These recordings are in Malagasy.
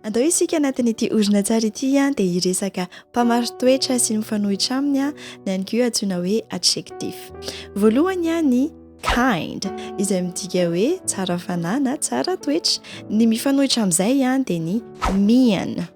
Andao isika anatin'ity horonantsary ity dia hiresaka mpamaritoetra sy ny mifanohitra aminy na ihany koa antsoina hoe adjectif. Voalohany ny kind izay midika hoe tsara fanahy na tsara toetra. Ny mifanohitra amin'izay dia ny mean,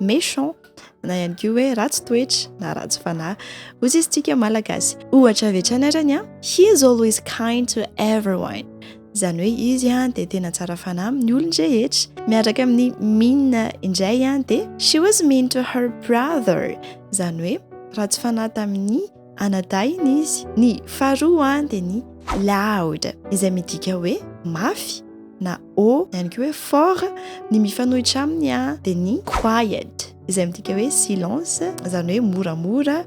méchant na ihany koa hoe ratsy toetra na ratsy fanahy hoy isika Malagasy. Ohatra avy hatrany arany a, "He is always kind to everyone." Izany hoe izy dia tena tsara fanahy amin'ny olon-drehetra. Miaraka amin'ny mean indray dia, "She was mean to her brother." Izany hoe ratsy fanahy tamin'ny anadahiny izy. Ny faharoa dia ny loud izay midika hoe mafy na haut, ihany koa hoe fort. Ny mifanohitra aminy dia ny quiet izay midika hoe silence, izany hoe moramora,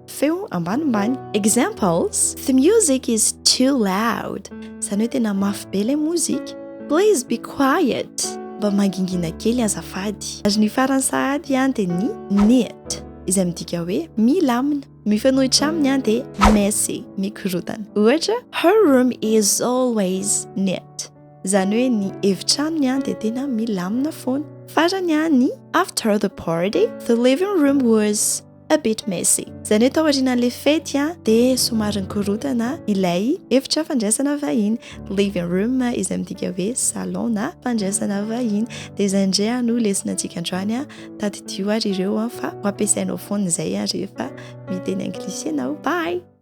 feo ambanimbany. Examples: "The music is too loud." Izany hoe tena mafy be ilay mozika. "Please be quiet." Mba mangingina kely azafady. Ary ny farany sahady dia ny neat izay midika hoe milamina. Mifanohitra aminy dia messy, mikorotana. Ohatra: "Her room is always neat." Izany hoe ny efitranony dia tena milamina foana. Farany ny "After the party, the living room was a bit messy." Izany hoe tao aorianan'ilay fety dia somary nikorotana ilay efitra fandraisana vahiny. Living room izay midika hoe salon na fandraisana vahiny. Dia izay indray no lesona antsika androany. Tadidio ary ireo fa ho ampiasainao foana izay rehefa miteny anglisy ianao. Bye.